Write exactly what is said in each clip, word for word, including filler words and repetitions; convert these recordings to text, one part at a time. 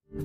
Ni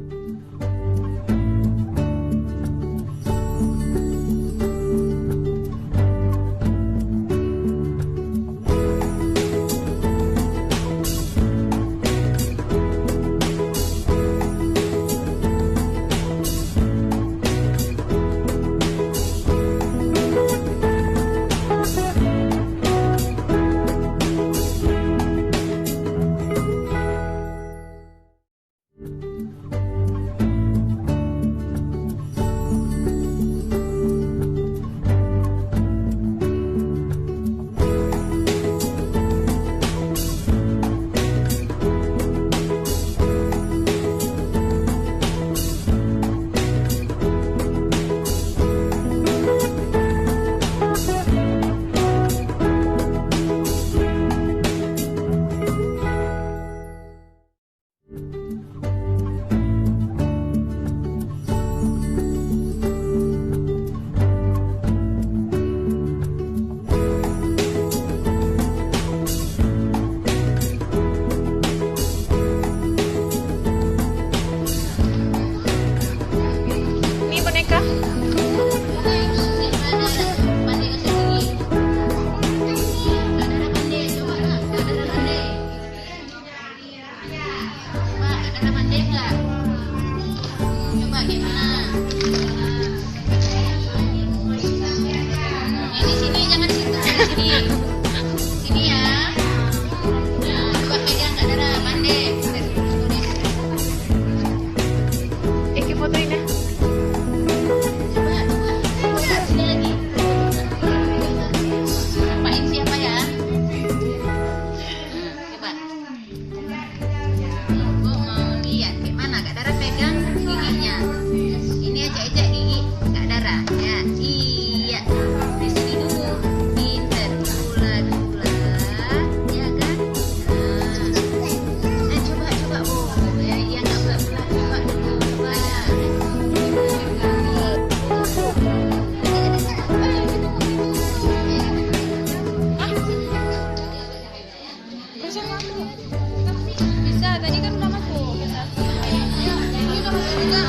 boneka. Coba gimana? Ini sini, jangan situ. Sini. Sini ya. Nah, coba pegang Kak Dara, pandai. Oke, fotoin ya. Coba, coba, coba, sini lagi. Nampakin siapa ya? Hmm, coba. Ibu mau lihat kayak mana Kak Dara pegang giginya. Ini ejek-ejek gigi Kak Dara. Ya, iya. Di sini dulu. Pintar. Dula-dula. Ya kan? Nah. Nah, coba, coba. Oh, ya, iya, nggak pernah coba dulu. Coba ya. Bisa, tadi kan udah masuk. Bisa. Ini udah masuk juga.